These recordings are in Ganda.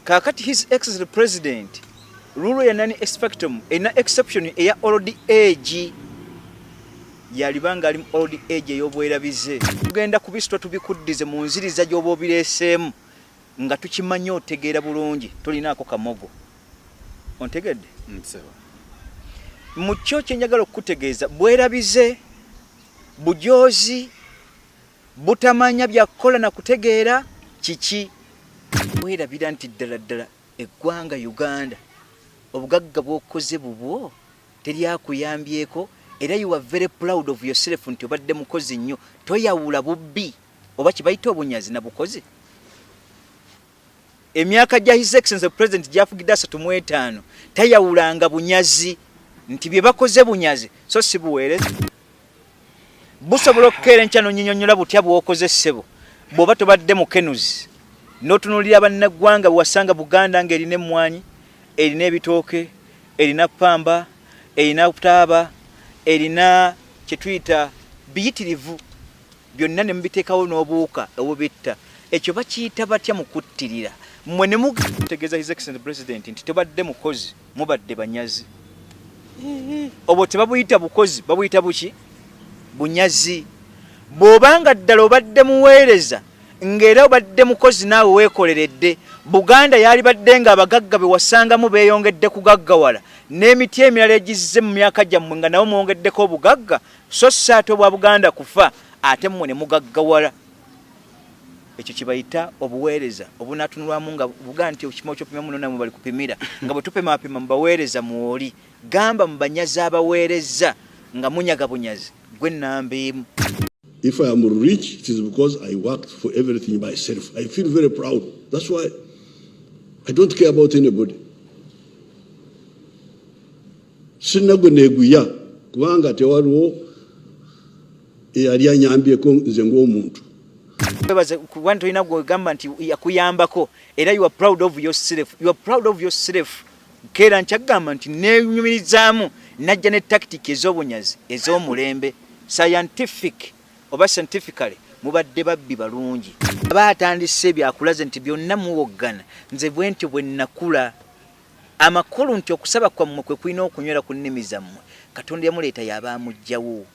Kaakati His Excellency President, rule ya non ex factum erina exception eya old age, yaliba nga ali mu old age ey'obwerabize. Tugenda kubisitwa tubikuddize mu nziriza gy'oba obireeseemu nga tukimanyi otegeera bulungi, tolinaako kamogo. Ontegedde? Mu kyo kye njagala okukutegeeza, bwerabize, bujoozi, butamanya byakukola na kutegeera kiki. Werabira nti ddala ddala eggwanga Uganda obugagga bw'okoze bubwo, teri akuyambyeko, era you are very proud of yourself nti obadde mukozi nnyo. Toyawula bubbi oba kye bayita obunyazi na bukozi. Emyaka gya His Excellency President gy'afugidde 35 tayawulanga bunyazi nti bye bakoze bunyazi, so si buweereza. Busobola okukeera enkya n'onnyinyonnyola butya bw'okoze ssebo bw'oba tobadde mukenuzi n'otunuulira bannaggwanga bwe wasanga Buganda ng'erina emmwanyi, erina ebitooke, erina ppamba, erina taaba, erina kye tuyita biyitirivu byonna ne mubiteekawo n'obuwuka obubitta. Ekyo bakiyita batya mu kuttirira? Mmwe ne mutegeeza His Excellency President nti tobadde mukozi, mubadde banyazi. Obwo tebabuyita bukozi, babuyita buki? Bunyazi. Bw'obanga ddala obadde muweereza ng'era obadde mukozi naawe weekoleredde, Buganda yalibadde ng'abagagga be wasangamu beeyongedde kugaggawala n'emiti emirala egizze mu myaka gyammwe nga nabo mwongeddeko obugagga, so si ate obwa Buganda kufa ate mmwe ne mugaggawala. Ekyo kye bayita obuweereza obunatunulwamu nga buga nti ekipimo ky'opima muno namwe bali kupimira nga bwe tupimapima mu baweereza mwoli gamba mu banyazi abaweereza nga munyaga bunyazi gwe nnamba emu. If I am rich, it is because I worked for everything myself. I feel very proud. That's why I don't care about anybody. Sirina gwe neeguya kubanga tewaliwo eyali anyambyeko nze ng'omuntu. Webaze kuba nti olina gwegamba nti yakuyambako era you are proud of yourself. You are proud of yourself. Keera nkyagamba nti nenyumirizaamu najja ne tactic ez'obunyazi ez'omulembe scientific oba scientifically mubadde babbi balungi. Aba atandise byakulaze nti byonna muwoggana nze bwentyo bwe nakula. Amakulu nti okusaba kwammwe kwe kulina okunywera ku nnimi zammwe. Katonda yamuleeta y'aba amuggyawo.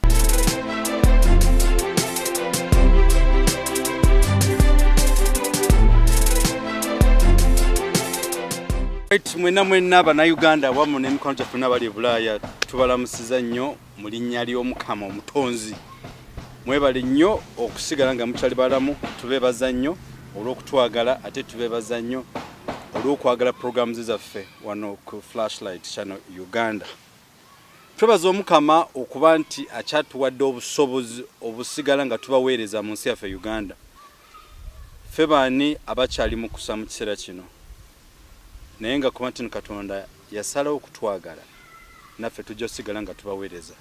Mwenna mwenna Bannayuganda awamu n'emikwano gyaffe bali e Bulaaya tubalamusiza nnyo mu linnya ly'Omukama Omutonzi. Mwebale nnyo okusigala nga mukyali balamu, tubeebaza nnyo olw'okutwagala ate tubeebaza nnyo olw'okwagala programs zaffe wano ku Flashlight Channel Uganda. Twebaza Omukama okuba nti akyatuwadde obusobozi obusigala nga tubaweereza mu nsi yaffe Uganda. Ffe baani abakyali mu kusa mu kiseera kino, naye nga kuba nti Katonda yasalawo okutwagala naffe tujja kusigala nga tubaweereza.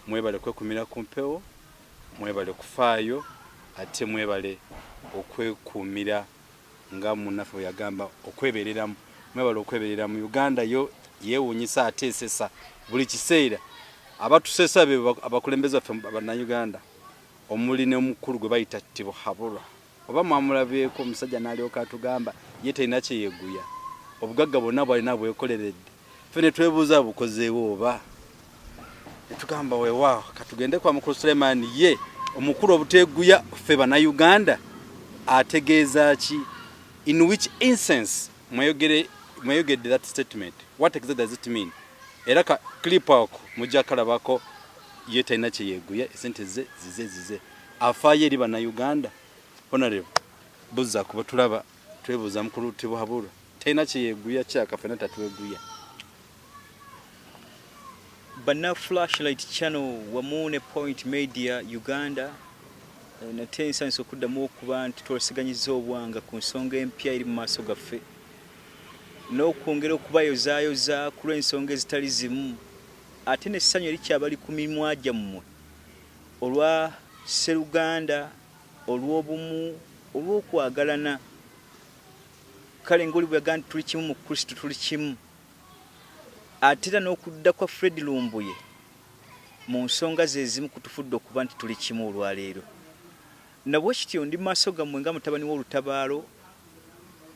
Mwebale kwekumira ku mpewo, mwebale kufaayo, ate mwebale okwekuumira nga munnaffe bwe yagamba okwebereramu. Mwebale okwebereramu. Uganda yo yeewuunyisa ate esesa buli kiseera. Abatusesa be abakulembeze baffe Bannayuganda, omuli n'omukulu gwe bayita Tibuhaburwa. Oba mwamulabyeko omusajja n'alyoka atugamba ye talina kye yeeguya, obugagga bwonna bw'alina bwekoleredde. Ffe ne twebuuza bukozeewo oba ne tugamba weewaawo katugende kwa mukulu Suleiman, ye omukulu obuteeguya ffe Bannayuganda ategeeza ki? In which instance mweyogedde that statement? What exactly does it mean? Era ka clip ako mujja kalabako, ye talina kye yeeguya, esente ze zize zize afaayo eri Bannayuganda. Honorable buzza kuba tulaba twebuuza mukulu Tibuhaburwa talina kye yeeguya kyaka ffenna tatweguya. Banna Flashlight Channel wamu ne Point Media Uganda, nate nsanyuse okuddamu okuba nti twoleseganyizza obwanga ku nsonga empya eri mu maaso gaffe n'okwongera okubayozaayoza ku lw'ensonga ezitali zimu, ate n'essanyu erikyabali ku mimwa gyammwe olwa sseruganda, olw'obumu, olw'okwagalana. Kale ng'oli bwe yagamba nti tuli kimu mu Kristo, tuli kimu. Ate era n'okudda kwa Fred Lumbuye mu nsonga ze ezimu kutufudde okuba nti tuli kimu olwaleero. Na bwe kityo ndi mu maaso gammwe nga mutabani w'olutabaalo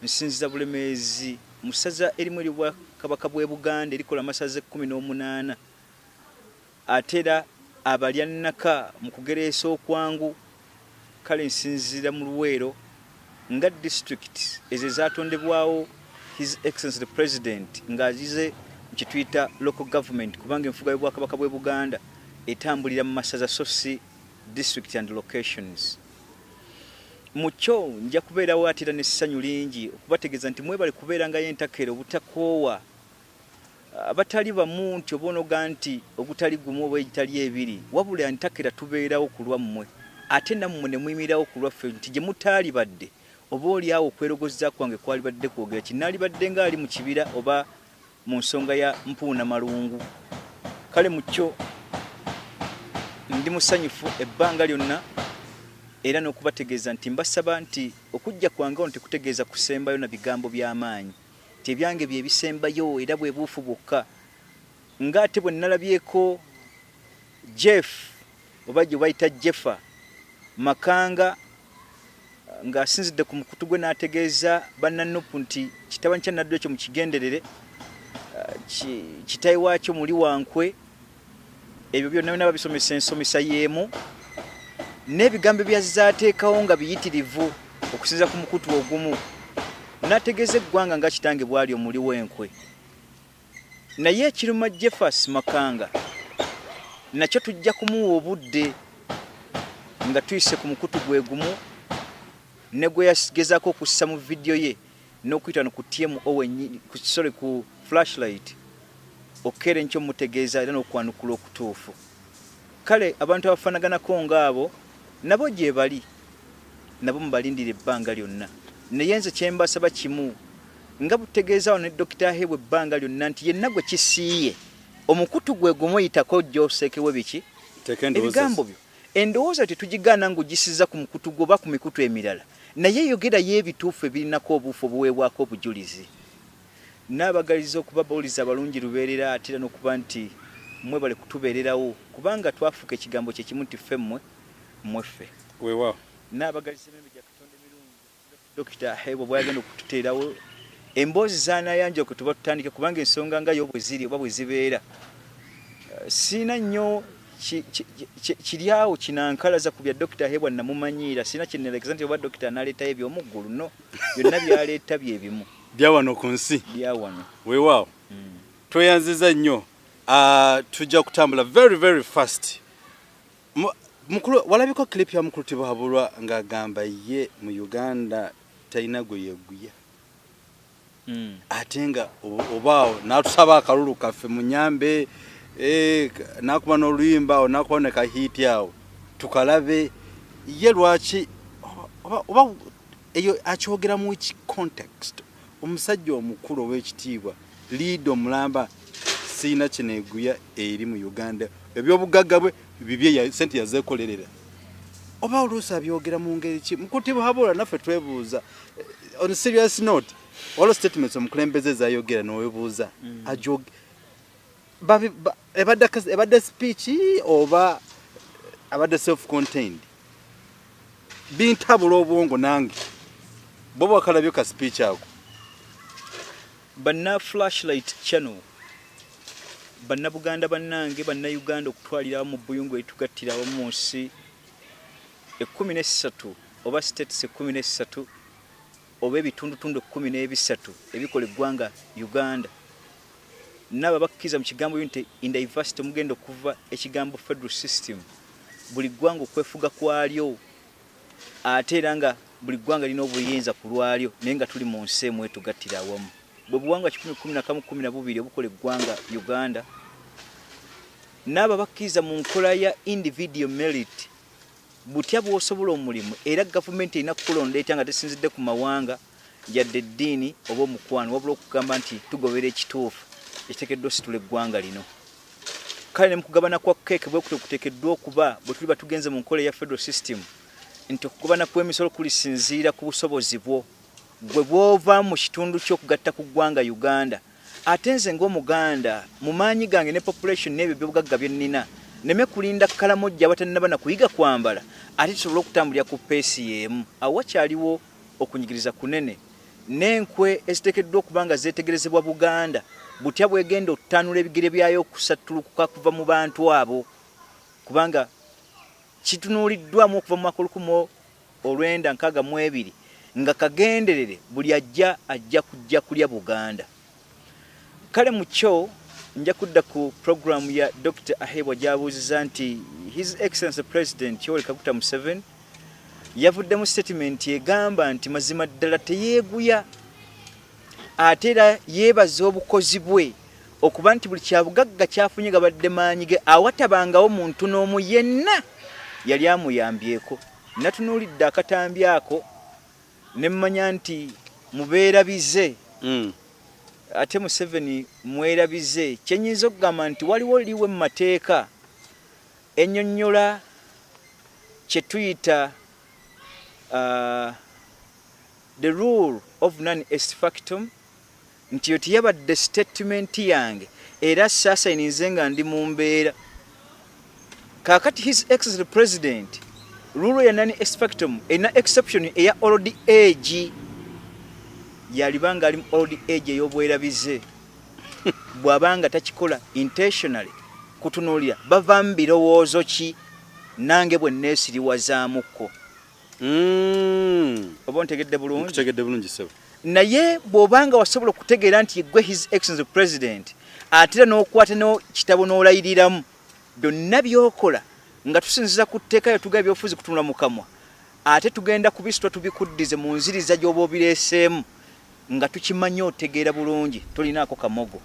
Nsinziza Bulemeezi mu ssaza erimu ery'Obwakabaka bw'e Buganda erikola amasaza 18. Ate era abalyannaka mu kugereesa okwangu, kale nsinziira mu Luweero nga district ezo ezatondebwawo His Excellency the President ng'azize mu kye tuyita local government, kubanga enfuga y'Obwakabaka bw'e Buganda etambulira mu masaza so si district and locations. Mu kyo nja kubeerawo ate era n'essanyu lingi okubategeeza nti mwebale kubeerangayo entakera obutakoowa, abatali bamu nti oba onoga nti ogutali gumu oba egitali ebiri, wabula entakera tubeerawo ku lwammwe ate nammwe ne muyimirirawo ku lwaffe nti gye mutaalibadde oba oli awo okwerogozza kwange kwalibadde kwogera kinaalibadde ng'ali mu kibira oba mu nsonga ya Mpuuna Malungu. Kale mu kyo ndi musanyufu ebbanga lyonna era n'okubategeeza nti mbasaba nti okujja kwange ono tekutegeeza kusembayo na bigambo by'amaanyi, nti ebyange bye bisembayo era bwe buufu bwokka. Ng'ate bwe nalabyeko Jeff oba gye bayita Jeffa Makanga ng'asinzidde ku mukutu gwe n'ategeeza bannanupu nti kitabani kya Naddu ekyo mukigenderere, kitayi waakyo muli wankwe. Ebyo byonna byonna babisomesa ensomesa y'emu n'ebigambo byazaateekawo nga biyitirivu okusinziira ku mukutu ogumu, n'ategeeza eggwanga nga kitange bw'ali omuli w'enkwe. Naye ekiruma Jeffas Makanga nakyo tujja kumuwa obudde nga tuyise ku mukutu gwe gumu ne gwe yagezaako okussa mu vidiyo ye n'okuyita no ku TMO wennyini, sorry, ku flashlight okukeera enkyo mutegeeza era n'okwanukula okutuufu. Kale abantu abafaanaganako ng'abo nabo gye bali, nabo mubalindire ebbanga lyonna. Naye nze kye mbasaba kimu, nga butegeeza wano ne Dokita Ahebwa ebbanga lyonna nti yenna gwe kisiiye omukutu gwe gumu oyitako ojja oseekewo biki ebigambo byo. Endowooza tetugigaana ng'ogisiza ku mukutu gwo oba ku mikutu emirala, naye yogerayo ebituufu ebirinako obuufu obuweebwako obujulizi. Nnaabagaliza okuba abawulize abalungi lubeerera ate era n'okuba nti mwebale kutubeererawo, kubanga twafuuka ekigambo kye kimu nti ffe mmwe, mmwe ffe. Weewaawo. Nnaabagaliza emirembe gya Katonda emirungi okusinziira ku Dokita Ahebwa bw'agenda okututeerawo emboozi z'anaayanja kwe tuba tutandika, kubanga ensonga nga yo bwe ziri oba bwe zibeera sirina nnyo kiri awo kinankalaza ku bya Dokita Ahebwa namumanyiira, sirina kye nneeraliikiriza nti oba Dokita anaaleetayo eby'omu ggulu, no, byonna by'aleeta bye bimu. Bya wano ku nsi. Bya wano. Weewaawo. Tweyanziza nnyo. Tujja kutambula very very fast. Mukulu, walabiko clip ya Mukulu Tibuhaburwa ng'agamba ye mu Uganda talina gwe yeeguya. Ate nga obaawo n'atusaba akalulu kaffe munyambe, n'akuba n'oluyimba awo, n'akuba ne kahiiti awo tukalabe ye lwaki oba eyo akyogera mu which context? Omusajja omukulu ow'ekitiibwa leader omulamba sirina kyeneeguya eri mu Uganda, ebyobugagga bwe bibye, sente yazeekolerera. Oba oluusi abyogera mu ngeri ki? Mukulu Tibuhaburwa naffe twebuuza, on a serious note, waliwo statements omukulembeze zayogera n'owebuuza ebadde speech oba abadde self contained. Bintabula obwongo nange bwoba wakalabye ka speech ako. Banna Flashlight Channel, bannabuganda bannange, bannayuganda okutwalira awamu buyungu eritugattira awamu mu nsi 13 oba states 13 oba ebitundutundu 13 ebikola eggwanga Uganda. N'abo abakkiriza mu kigambo unity in diversity, omugenda okuva ekigambo federal system, buli ggwanga okwefuga kwalyo, ate era nga buli ggwanga lirina obuyinza ku lwalyo, naye nga tuli mu nsi emu etugattira awamu. Bwe buwangwa 111 12 obukola eggwanga Uganda. N'abo abakkiriza mu nkola ya individual merit, butya bw'osobola omulimu era gavumenti erina kukulonda etya nga tesinzidde ku mawanga yadde eddiini oba omukwano, wabula okugamba nti tugobera ekituufu ekiteekeddwa ositula eggwanga lino. Kale ne mu kugabana kwa keeke bwe kutyo kuteekeddwa okuba bwe tuliba tugenze mu nkola eya federal system, nti okugabana kw'emisolo kulisinziira ku busobozi bwo gwe bw'ova mu kitundu ky'okugatta ku ggwanga Uganda. Ate nze ng'Omuganda mu maanyi gange ne population n'ebyo ebyobugagga bye nnina, nneme kulinda Kalamojja abatannaba na kuyiga kwambala ate tusobole okutambulira ku peesi y'emu. Awo wakyaliwo okunyigiriza kunene. N'enkwe eziteekeddwa okuba nga zeetegerezebwa Buganda butya bwegenda okutanula ebigere byayo okusattulukuka kuva mu bantu abo, kubanga kitunuuliddwamu okuva mu mwaka 1962 nga kagenderere buli ajja ajja kujja kulya Buganda. Kale mu kyo nja kudda ku puroguramu ya Dr. Ahebwa gy'abuuziza nti His Excellency President Yoweri Kaguta Museveni yavuddemu sitatimenti egamba nti mazima ddala teyeeguya, ate era yeebaza obukozi bwe okuba nti buli kyabugagga kyafunye gabadde maanyi ge, awatabangawo muntu n'omu yenna yali amuyambyeko. Natunuulidde akatambi ako ne mmanya nti mubeerabize. Ate Museveni mwerabize. Kye nnyinza okugamba nti waliwo liwe mu mateeka ennyonnyola kye tuyita the rule of non est factum, nti yo teyabadde statement yange era saasayininze nga ndi mu mbeera. Kaakati His Excellency President, rule ya non est factum erina exception eya old age, yaliba nga ali mu old age ey'obwerabize bw'aba nga takikola intentionally kutunuulira bava mu birowoozo ki nange bwe neesiriwazaamukko. Oba ontegedde bulungi? Nkutegedde bulungi ssebo. Naye bw'obanga wasobola okutegeera nti gwe His Excellency President, ate era n'okwata n'ekitabo n'olayiriramu byonna by'okola nga tusinziza ku tteeka lye tugaa ebyobufuzi kutunula mu kamwa, ate tugenda kubisitwa tubikuddize mu nziriza gy'oba obireeseemu nga tukimanyi otegeera bulungi, tolinaako kamogo.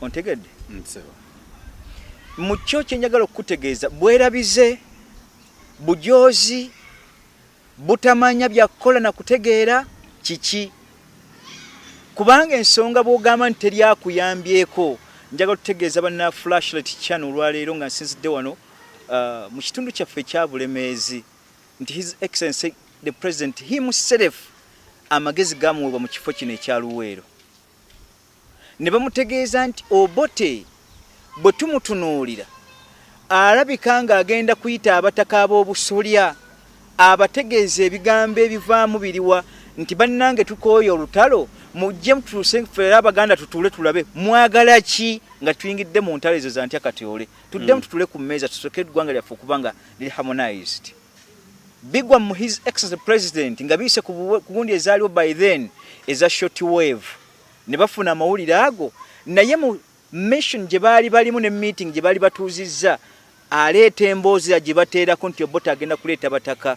Ontegedde? Ssebo. Mu kyo kye njagala okukutegeeza, bwerabize, bujoozi, butamanya byakukola na kutegeera kiki, kubanga ensonga bw'ogamba nti teryakuyambyeko. Njagala tutegeeza banna Flashlight Channel olwaleero nga nsinzidde wano mu kitundu kyaffe ekya Bulemeezi nti His Excellency the President himself amagezi gamuweebwa mu kifo kino ekya Luweero ne bamutegeeza nti Obote bwe tumutunuulira alabika ng'agenda kuyita abataka ab'obusolya abategeeza ebigambo ebivaamu biriwa nti bannange tukooye olutalo, mujje mutuuse ffe Abaganda tutuule tulabe mwagala ki nga tuyingidde mu ntalo ezo za ntya katyole, tuddemu tutule ku mmeeza tusooke eggwanga lyaffe okuba nga liri harmonized. Bigwa mu His Excellency President nga biyise ku gundi ezaaliwo by then eza short wave ne bafuna amawulire ago, naye mu mission gye baali balimu ne meeting gye baali batuuzizza aleeta emboozi gye bateerako nti Obote agenda kuleeta bataka,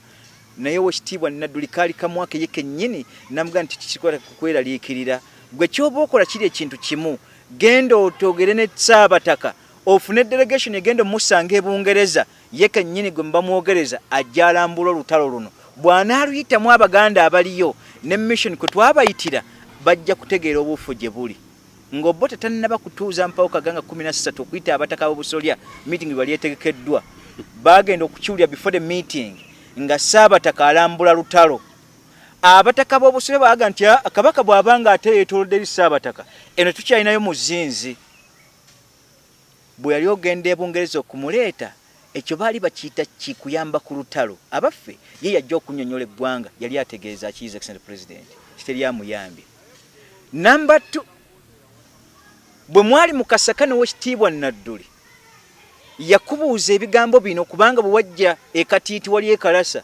naye owekitiibwa Nadduli kaali kamwake ye kennyini namugamba nti kikikola kukweraliikirira, gwe ky'oba okola kiri ekintu kimu, genda otogere ne Ssaabataka ofune delegation egenda omusanga e Bungereza, ye kennyini gwe mubamwogereza ajja alambula olutalo luno, bw'anaaluyitamu Abaganda abaliyo ne mission kwe twabayitira bajja kutegeera obuufu gye buli. Ng'Obote tannaba kutuuza mpawo kaganga 13 okuyita abataka ab'obusolya, meeting bwe yeetegekeddwa baagenda okukiwulira before the meeting nga Ssaabataka alambula lutalo. Abataka b'obusolya baaga nti Kabaka bw'aba nga ate yeetoolodde eri Ssaabataka, eno tukyalinayo muzinzi. Bwe yali ogenda e Bungereza okumuleeta, ekyo baali bakiyita ki kuyamba ku lutalo. Abaffe ye yajja okunnyonnyola eggwanga yali ategeeza ki His Excellency President kiteri amuyambye. Namba 2, bwe mwali mu Kasaka n'Owekitiibwa Nadduli yakubuuza ebigambo bino, kubanga bwe wajja e Katiiti wali e Kalasa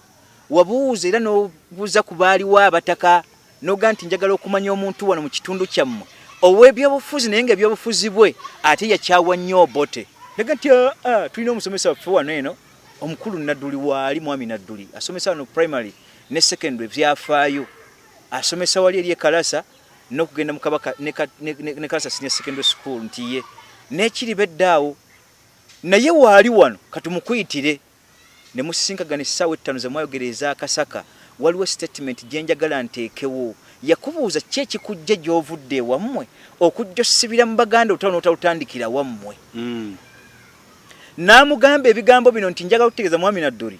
wabuuza era n'obuuza ku baaliwo abataka n'ogaa nti njagala okumanya omuntu wano mu kitundu kyammwe ow'ebyobufuzi, naye ng'ebyobufuzi bwe ate yakyawa nnyo Obote. Naga nti tulina omusomesa waffe wano eno omukulu Nadduli waali, Mwami Nadduli asomesa wano primary ne secondary ebyafaayo, asomesa wali eri e Kalasa n'okugenda mu Kabaka ne Kalasa Senior Secondary School, nti ye n'ekiri beddaawo naye waali wano katumukuyitire ne musisinkagana essaawa 5 ze mwayogera eza Kasaka. Waliwo statement gye njagala nteekewo. Yakubuuza ki ekikujja gy'ovudde ewammwe okujja osibira mu Baganda olutalo n'otalutandikira wammwe? N'amugamba ebigambo bino nti njagala okutegeeza Mwami Nadduli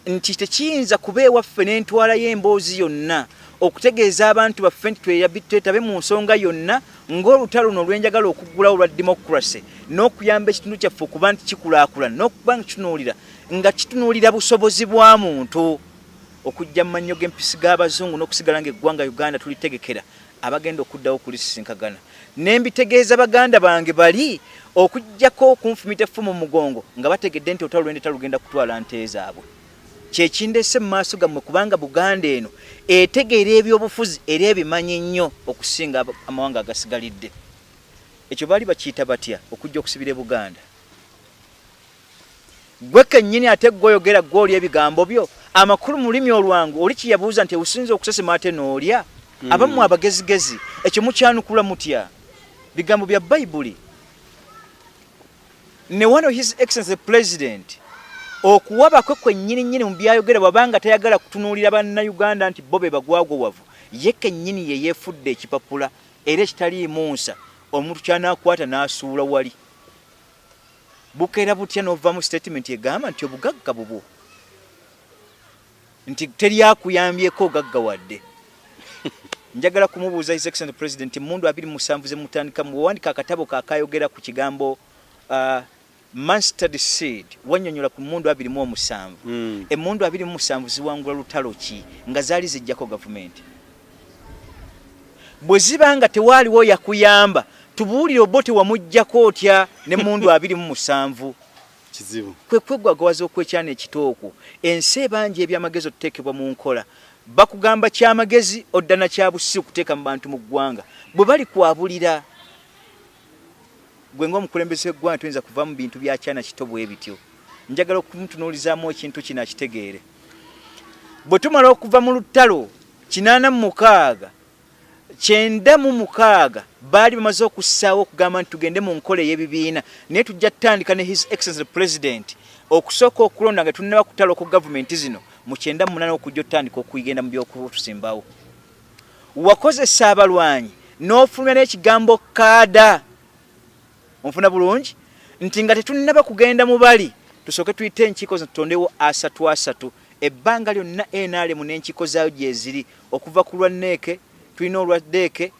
nti tekiyinza kuba ewaffe n'entwala y'emboozi yonna okutegeeza abantu baffe nti twetabe mu nsonga yonna ng'olutalo luno lwenjagala okuggulawo lwa democracy n'okuyamba ekitundu kyaffe okuba nti kikulaakulana n'okuba nga kitunuulira busobozi bwa muntu. Okujja mu mannyo g'empisi g'abazungu n'okusigala ng'eggwanga Uganda tulitegekera abagenda okuddawo okulisisinkagana. Ne mbitegeeza baganda bange bali okuggyako okunfumita effumu mu mugongo nga bategedde nti olutalo lwendeta lugenda kutwala nte zaabwe. Kye kindeese mu maaso gammwe kubanga Buganda eno etegeera ebyobufuzi era ebimanyi nnyo okusinga amawanga agasigalidde. Ekyo baali bakiyita batya okujja okusibira e Buganda? Gwe kennyini ate gwe oyogera gwe olya ebigambo byo amakulu mu lulimi olwangu oli kyeyabuuza nti osinza okusesema ate n'olya mm. Abamu abagezigezi ekyo mukyanukula mutya? Bigambo bya Bayibuli. Ne wano His Excellency the President okuwaba kwe kwennyini nnyini mu byayogera bw'abanga tayagala kutunuulira Bannayuganda nti bo be bagwagwawavu, ye kennyini ye yeefudde ekipapula era ekitaliimu nsa omuntu ky'anaakwata n'asuula wali. Bukeera butya n'ovaamu sitatimenti egamba nti obugagga bubwo, nti teri akuyambyeko ogaggawadde? Njagala kumubuuza His Excellency President, emmundu 27 ze mutandika bw'owandika akatabo kakayogera ku kigambo mustard seed, wannyonnyola ku mmundu 27. Emmundu 27 ziwangula lutalo ki nga zaali zijjako gavumenti? Bwe ziba nga tewaaliwo yakuyamba, tubuulire oba tewamuggyako otya n'emmundu 27? Kizibu. Kwe kwegwagawaza okwekyana ekito okwo. Ensi ebanja ebyamagezi otuteekebwa mu nkola. Bakugamba kyamagezi odda na kya busiru kuteeka mu bantu mu ggwanga. Bwe bali kwabulira gwe ng'omukulembeze w'eggwanga toyinza kuva mu bintu bya kyana kito bwe bityo. Njagala okumutunuulizaamu ekintu kino akitegeere. Bwe tumala okuva mu lutalo 86 96 baali bamaze okussaawo okugamba nti tugende mu nkola ey'ebibiina, naye tujja tutandika ne His Excellency the President okusooka okulonda nga tunnaba kutala ku gavumenti zino mu 98 okujja otandika okugenda mu by'okutusimbawo. Wakozesa abalwanyi n'ofulumya n'ekigambo kaada. Onfuna bulungi nti nga tetunnaba kugenda mu bali tusooke tuyite enkiiko zino tutondewo asatu asatu ebbanga lyonna NRM n'enkiiko zaayo gyeziri okuva ku lwa NEC tulina olwa DEC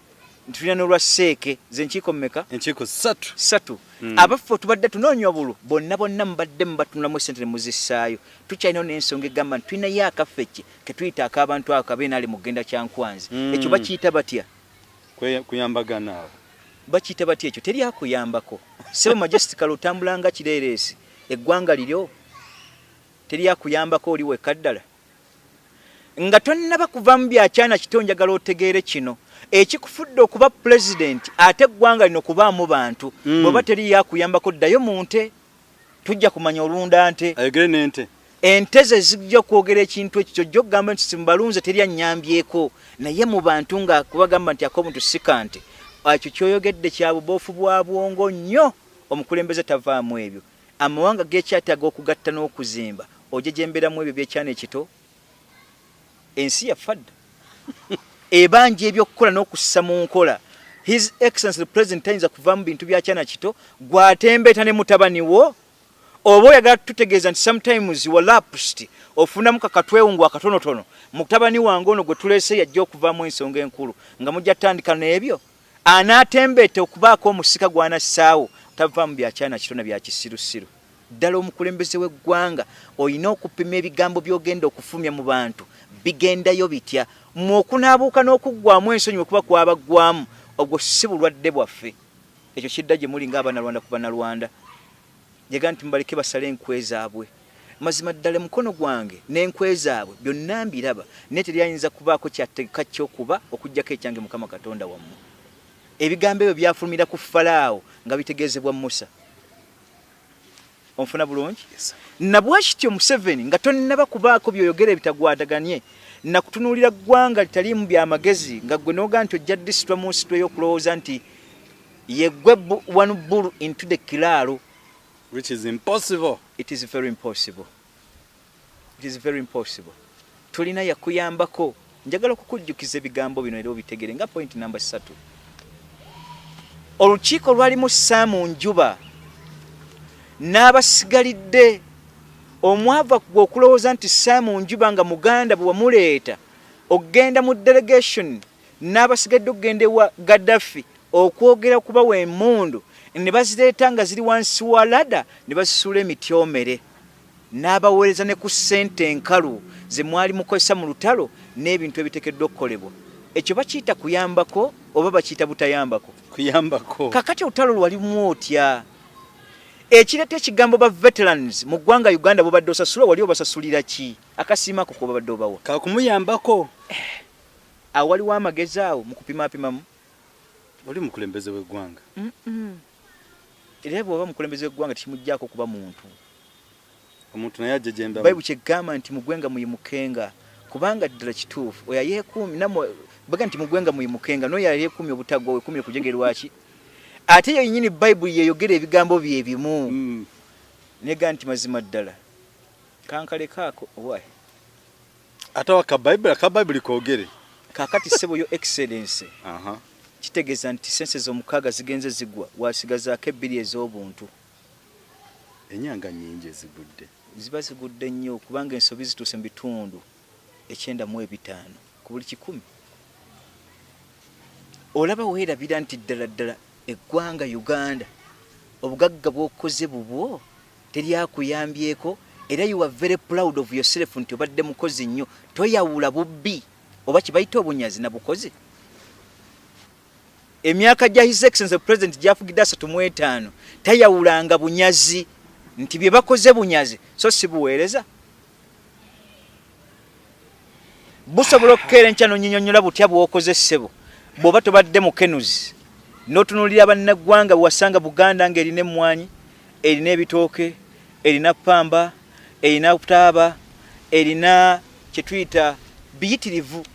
tulina n'olwa SEC. Ze nkiiko mmeka? Enkiiko ssatu. Ssatu. Abaffe tubadde tunoonya obululu bonna bonna mubadde mubatunulamu essente ne muzissaayo. Tukyalinawo n'ensonga egamba nti tulinayo akaffe ke tuyita ak'abantu ako aba NRM okugenda Kyankwanzi. Ekyo bakiyita batya? Kuyambagana awo. Bakiyita batya ekyo? Teri akuyambako. Ssebo Majestically otambula nga kireereesi. Eggwanga liryo. Teri akuyambako oli wekka ddala. Nga tonnaba kuva mu bya kyana kito njagala otegeere kino. Ekikufudde okuba pulezidenti ate eggwanga lino kubaamu bantu. Bw'oba teriyo akuyambako ddayo mu nte. Tujja kumanya olunda nte. Ayogere n'ente. Ente ze zijja okwogera ekintu ekyo ky'ojja okugamba nti simubalunze teri annyambyeko. Naye mu bantu nga kubagamba nti ak'obuntu si kante. Ekyo ky'oyogedde kya buboofu bwa bwongo nnyo. Omukulembeze tavaamu ebyo. Amawanga geekyataaga okugatta n'okuzimba. Ojejemberamu ebyo by'ekyana ekito? Ensi yafa dda. Ebanja ebyokukola n'okussa mu nkola. His Excellency the President tayinza kuvaamu bintu bya kyana kito gw'atembeeta ne mutabani wo. Oba oyagala tutegeeza nti sometimes you are lapsed, ofunamu kakatwewungu akatonotono. Mutabani wange ono gwe tuleese yajja okuvaamu ensonga enkulu nga mujja tutandika n'ebyo. Anaatembeeta okubaako omusika gw'anassaawo tavaamu bya kyana kito na bya kisirusiru. Ddala omukulembeze w'eggwanga olina okupima ebigambo by'ogenda okufumya mu bantu bigendayo bitya. Mmwe okunaabuuka n'okuggwaamu ensonyi bwe kuba kwabaggwaamu, obwo si bulwadde bwaffe. Ekyo kidda gye muli ng'Abanyarwanda ku Banyarwanda. Njagala nti mubaleke basale enkwe zaabwe. Mazima ddala mukono gwange n'enkwe zaabwe byonna mbiraba, naye teri ayinza kubaako ky'ategeka kyo kuba okuggyako ekyange Mukama Katonda wammwe. Ebigambo ebyo byafulumira ku Falaawo nga bitegeezebwa Musa. Onfuna bulungi? Yes. Na bwekityo Museveni nga tonnaba kubaako by'oyogera ebitagwataganye na kutunuulira ggwanga litaliimu byamagezi nga ggwe n'ogaa nti ojja disitwa mu nsitwa ey'okulowooza nti yeggwe one bull into the kiraalo. Which is impossible. It is very impossible. It is very impossible. Tulina yakuyambako. Njagala okukujjukiza ebigambo bino era obitegere nga point number 3. Olukiiko lwalimu Sam Njuba n'abasigalidde. Omwava gwe okulowooza nti Sam Njuba nga Muganda bwe wamuleeta okugenda mu delegation n'abasigadde okugenda ewa Gaddafi okwogera okubawa emmundu ne bazireeta nga ziri wansi wa lada ne bazisuula emityomere n'abaweereza ne ku ssente enkalu ze mwali mukozesa mu lutalo n'ebintu ebiteekeddwa okukolebwa. Ekyo bakiyita kuyambako oba bakiyita butayambako? Kuyambako. Kakati olutalo lwalimu otya? Ekireeta ekigambo ba veterans mu ggwanga Uganda, bobadde osasula wali obasasulira ki? Akasiimako kobabadde obawa Kakumuyambako. Awo waliwo amagezi awo mu kupimaapimamu? Oli mukulembeze w'eggwanga. Era bw'oba mukulembeze w'eggwanga tekimuggyako kuba muntu. Omuntu naye ajjejemba. Bayibuli kyegamba nti mugwenga muyimukenga, kubanga ddala kituufu oyo ayeekuumi nammwe baga nti mugwenga muyimukenga, n'oyo ayeekuumi obutagwa weekuumire kujegerwa ki? Ate yennyini Bayibuli yeyogera ebigambo bye bimu. Nega nti mazima ddala kankalekaako owaye. Ate aka Bayibuli koogere. Kaakati ssebo, Your Excellence, kitegeeza nti senses 6 zigenze zigwa, wasigazaako ebbiri ez'obuntu. Enyanga nnyingi ezigudde. Ziba zigudde nnyo kubanga ensobi zituuse mu bitundu 95 ku buli 100. Olaba weerabira nti ddala ddala eggwanga Uganda obugagga bw'okoze bubwo, teryakuyambyeko, era you are very proud of yourself nti obadde mukozi nnyo. Toyawula bubbi oba kibayita obunyazi na bukozi. Emyaka gya His Excellency President gyafugidde 35, tayawulanga bunyazi nti bye bakoze bunyazi so si buweereza. Busobola okukeera enkya n'onyinyonnyola butya bw'okoze ssebo bw'oba tobadde mukenuzi n'otunuulira bannaggwanga bwe wasanga Buganda ng'erina emmwanyi, erina ebitooke, erina pamba, erina taaba, erina kye tuyita biyitirivu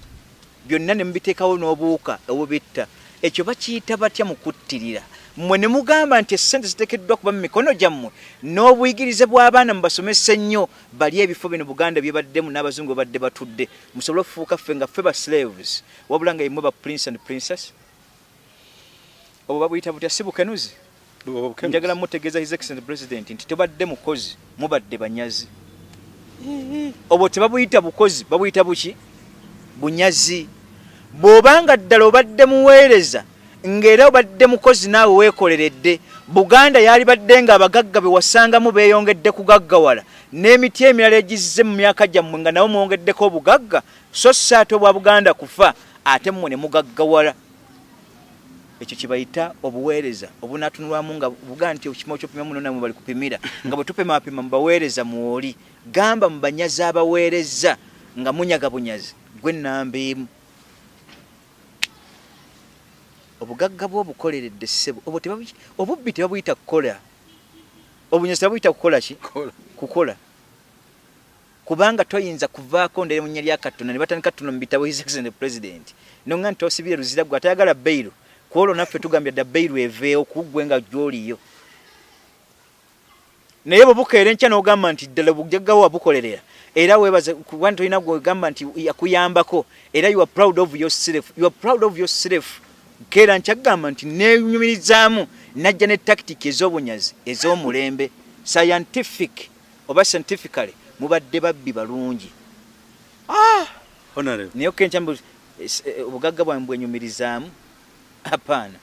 byonna, ne mubiteekawo n'obuwuka obubitta. Ekyo bakiyita batya mu kuttirira? Mmwe ne mugamba nti essente ziteekeddwa kuba mu mikono gyammwe n'obuyigirize bw'abaana mubasomese nnyo bali ebifo bino Buganda byebaddemu n'abazungu babadde batudde, musobole okufuuka ffe nga ffe ba slaves, wabula nga yemmwe ba prince and princess. Obwo babuyita butya? Si bukenuzi? Njagala mutegeeza His Excellent President nti tobadde mukozi, mubadde banyazi. Obwo tebabuyita bukozi, babuyita buki? Bunyazi. Bw'obanga ddala obadde muweereza ng'era obadde mukozi naawe weekoleredde, Buganda yalibadde nga abagagga be wasangamu beeyongedde kugaggawala n'emiti emirala egizze mu myaka gyammwe nga nabo mwongeddeko obugagga, so si ate obwa Buganda kufa ate mmwe ne mugaggawala. Ekyo kye bayita obuweereza obunatunulwamu nga buga nti ekipimo kyopima muno namwe bali kupimira nga bwe tupimapima mu baweereza mwoli gamba mu banyazi abaweereza nga munyaga bunyazi gwe namba emu. Obugagga bw'obukoleredde ssebo, obwo obubbi tebabuyita kukola, obunyazi tebabuyita kukola ki? Kukola, kubanga toyinza kuvaako ndere mu nnya lya Katonda ne batandika tuno mu bitabo His Excellency President nonga nti osibire luzira gwe atayagala bail. Kwolwo naffe tugambye dda bail eveewo kuggwe nga gy'oliyo, naye bwe bukeera enkya n'ogamba nti ddala obugagga bwo wabukolerera era weebaze kuba nti tolina gwegamba nti yakuyambako, era you are proud of yourself, you are proud of yourself. Keera nkyagamba nti nenyumirizaamu najja ne tactic ez'obunyazi ez'omulembe scientific oba scientifically mubadde babbi balungi. Honorable. Naye okenkya obugagga bwange bwenyumirizaamu? Apaana.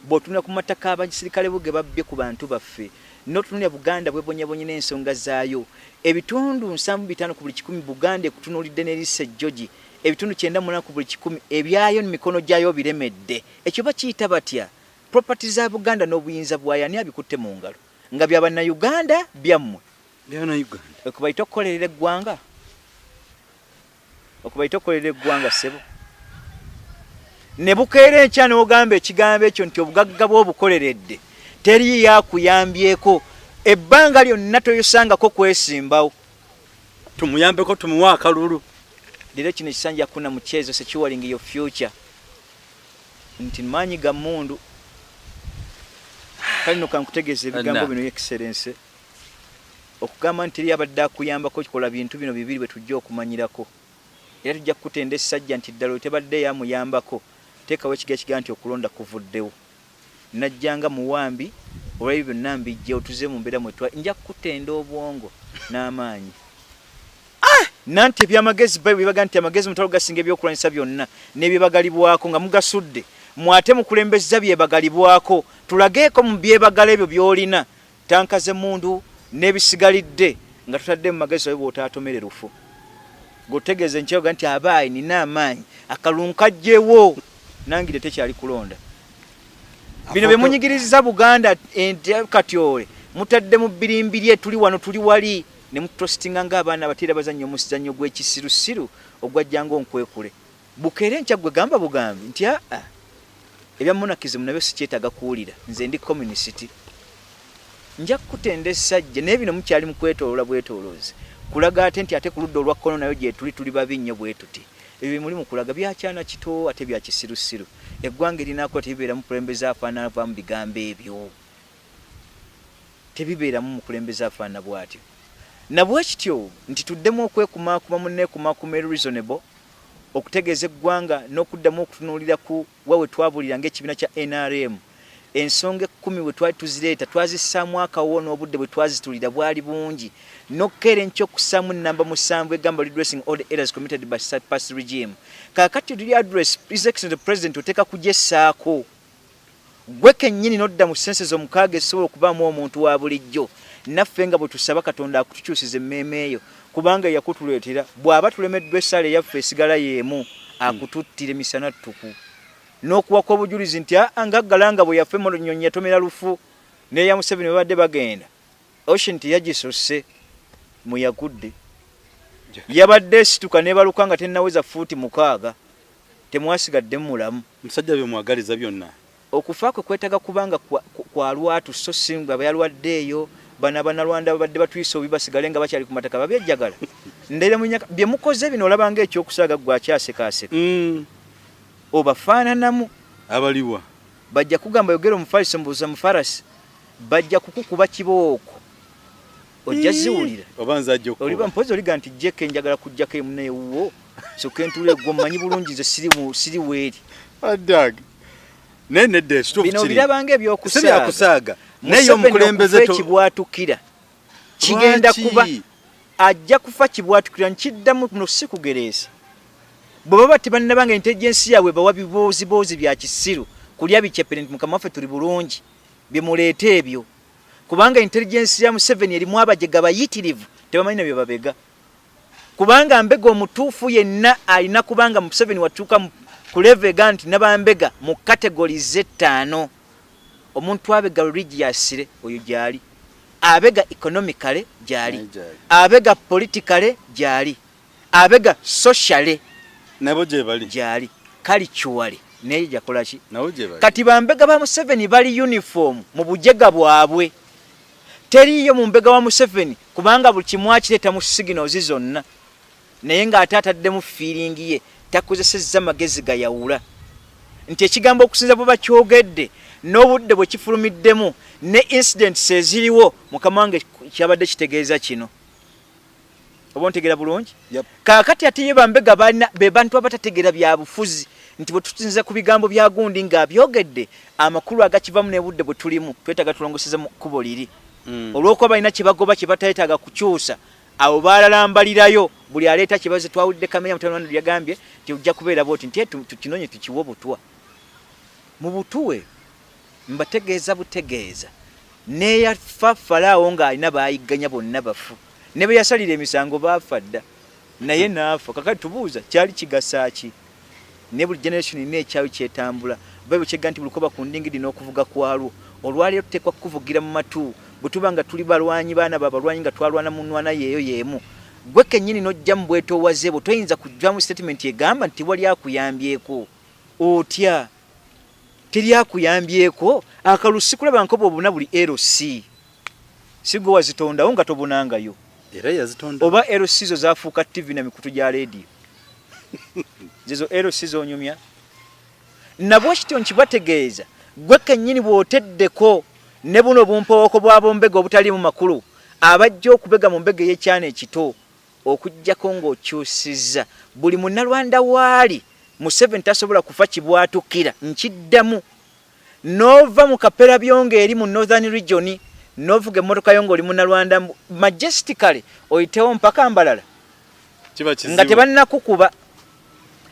Bw'otunula ku mataka abasirikale bo ge babbye ku bantu baffe, n'otunulira Buganda bwebonyebonye n'ensonga zaayo, ebitundu 75 ku buli 100 Buganda ekutunuulidde n'erisa ejjogi, ebitundu 98 ku buli 100 ebyayo mu mikono gyayo biremedde. Ekyo bakiyita batya? Property za Buganda n'obuyinza bwayo ani abikutte mu ngalo nga bya Bannayuganda? Byammwe. Bannayuganda. Okubayita okukolerera eggwanga, okubayita okukolerera eggwanga ssebo, ne bukeera enkya n'ogamba ekigambo ekyo nti obugagga bw'obukoleredde, teri yakuyambyeko ebbanga lyonna, toyosangako kwesimbawo. Tumuyambeko, tumuwe akalulu. Leero kino ekisanja kuna mu kyezo securing your future nti maanyi ga mundu. Kale no kankutegeeza ebigambo bino, Excellence, okugamba nti teri abadde akuyambako kikola bintu bino bibiri bwe tujja okumanyirako, era tujja kukutenda essajja nti ddala oyo tebadde yamuyambako. Teekawo ekiga ekigaa nti okulonda kuvuddewo, najjanga muwambi olw'ebyo byonna mbijja otuze mu mbeera mwetwa. Nja kukutenda obwongo n'amaanyi nanti ebyamagezi. Bayibuli bibaga nti amagezi mutalo gasinga ebyokulwanyisa byonna n'ebyebagalibwako nga mugasudde mwate mukulembeza byebagalibwako. Tulageeko mu byebagala ebyo by'olina, tanka z'emmundu n'ebisigalidde nga tutadde mu magezi obe bw'otaatomere lufu. Gotegeeze nkyoga nti abaayi nina amaanyi akalulu nkajjewo nangire tekyali kulonda. Bino bye munyigiriza Buganda kati ole mutadde mu birimbiri tuli wano tuli wali ne mutrustinga ng'abaana abateera bazannya omuzannyo gw'ekisirusiru ogwajjanga onkwekule. Bukeere nkya gwe gamba bugambi nti aa ebya monarchism nabyo sikyetaaga kuwulira, nze ndi communist. Nja kukutenda essajja naye bino mukyali mu kwetooloola bwetooloozi kulaga ate nti ate ku ludda olwa kkono nayo gyetuli tuli babi nnyo bwe tuti. Ebyo bye muli mu kulaga byakyana kito ate bya kisirusiru. Eggwanga erinaakula tebibeeramu mukulembeze afaanana ava mu bigambo ebyo. Tebibeeramu mukulembeze afaanana bw'atyo. Na bwe kityo nti tuddemu okwekumaakuma mu nneekumaakuma eri reasonable okutegeeza eggwanga n'okuddamu okutunuulira ku wa we twabulira ng'ekibiina kya nrm. Ensonga ekkumi bwe twali tuzireeta twazissaamu akawoowo n'obudde bwe twazitulira bwali bungi n'okukeera enkya okussaamu nnamba 7 egamba redressing all the errors committed by past regime. Kaakati tuli address His Excellency the President oteeka kugyessaako gwe kennyini n'odda mu senses 6 ezisobola okubaamu omuntu wa bulijjo naffe nga bwe tusaba Katonda akutukyusiza emmeeme eyo kubanga yakutuleetera bw'aba tulemeddwa essaala eyaffe esigala y'emu akututtira emisana ttuku n'okuwa kw'obujulizi nti aa ngaggala nga bwe yafa nnyonyi yatomera lufu n'eya Museveni babadde bagenda Ocean teyagisusse mwe yagudde yabadde esituka n'ebaluka nga tennaweza fuuti 6 temwasigadde mulamu. Musajja byemwagaliza byonna okufa kwe kwetaaga kubanga kwa lwatu so si nga yalwadde eyo bano Abannalwanda babadde batuyisa obubi basigale nga bakyali ku mataka babyejjagala. Ndayira mu nyaka bye mukoze bino olaba ng'ekyokusaaga ggwe akyasekaaseka. Obafaananamu. Abaliwa bajja kugamba yogera omufaliso mbuuza mufarasi bajja kukukuba kibooko ojja ziwulira. Oba nze ajja okukuba. Oliba mpozi oliga nti jeke njagala kujjako emu n'ewuwo sooka entuula eggwo mmanyi bulungi nze siri weeri. Adag. Naye nedda ekituufu kiri. Bino birabanga ebyokusaaga. Si byakusaaga. Naye omukulembeze ekibwatukira kigenda kuba ajja kufa kibwatukira nkiddamu kuno si kugereesa. Bwe baba tebannabanga intelligence yaabwe bawa bibooziboozi bya kisiru kulya bikyepere nti mukama waffe tuli bulungi bye muleeta ebyo. Kubanga intelligence ya Museveni erimu abajega bayitirivu tebamanyi na bye babega. Kubanga mbega omutuufu yenna alina kubanga Museveni watuuka ku level ega nti nabambega mu categories 5. Omuntu abega religiously oyo gyali, abega economically gyali, abega politically gyali, abega socially nabo gye bali gyali, culturally naye jakola ki? Nabo gye bali. Kati bambega ba Museveni bali uniform mu bujega bwabwe. Teriiyo mu mbega wa Museveni kubanga buli kimu akireeta mu signals zonna. Naye ng'ate ataddemu feeling ye takozesezza magezi gayawula. Nti ekigambo okusinza bwe bakyogedde n'obudde bwe kifulumiddemu ne incidents eziriwo mukama wange kyabadde kitegeeza kino. Oba ontegeera bulungi? Yep. Kaakati ate ye bambega balina be bantu abatategeera bya bufuzi nti bwe tusinza ku bigambo bya gundi ng'abyogedde amakulu agakivamu n'obudde bwe tulimu twetaaga tulongoseze mu kkubo liri. Olw'okuba balina kye bagoba kye batayetaaga kukyusa abo baalalambalirayo buli aleeta kibazo twawulidde Kamenya Mutabani wa yagambye nti ojja kubeera bw'oti nti tukinonye tukiwe obutwa. Mu butuwe mbategeeza butegeeza n'eyafa Falaawo ng'alina baayigganya bonna bafu ne be yasalira emisango baafa dda naye n'afa. Kakati tubuuza kyali kigasa ki? Ne buli generation erina ekyayo kyetambula. Bible kyegamba nti buli lukoba ku ndingidi n'okuvuga kwalwo. Olwaleero tuteekwa kukuvugira mu matu. Bwe tuba nga tuli balwanyi baana ba balwanyi nga twalwana mu nnwana yeeyo y'emu. Gwe kennyini n'ojja mu bwetoowaze bwo toyinza kujjamu statement egamba nti tewali akuyambyeko. Otya? Teri akuyambyeko? Akalulu sikulaba nko bw'obuna buli LC. Si gwe wazitondawo nga tobunangayo. Era yazitonda. Oba LC zo zafuuka TV na mikutu gya leediyo. Zezo LC z'onyumya. Nabwe kityo nkibategeeza gwe kennyini bw'oteddeko ne buno bumpowooko bwa bombega obutaliimu makulu abajja okubega mu mbega ey'ekyana ekito okuggyako ng'okyusizza buli munnalwanda waali Museveni tasobola kufa kibwatukira nkiddamu n'ova mu kapera byonga eri mu Northern Region n'ovuga emmotoka yo ng'oli munnalwanda majestically oyitewo mpaka Mbalala nga tebannakukuba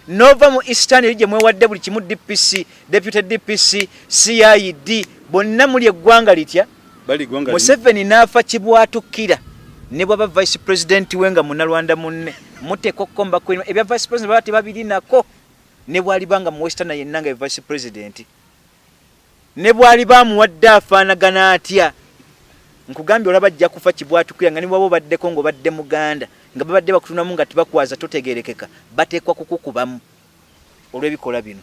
n'ova mu Eastern eri gye mwewadde buli kimu DPC, Deputy DPC, CID bonna muli eggwanga litya Museveni n'afa kibwatukira ne bw'aba vice president we nga munnalwanda munne Muteekwa okukomba ku ebya vice president baba tebabirinako, ne bw'aliba nga mu western yenna nga vice president, ne bw'aliba amuwadde afaanagana atya. Nkugambye, olaba ajja kufa kibwatukira nga ne bwaba obaddeko ng'obadde muganda, nga babadde bakutunamu nga tebakwaza, totegerekeka, bateekwa kukukubamu olw'ebikola bino.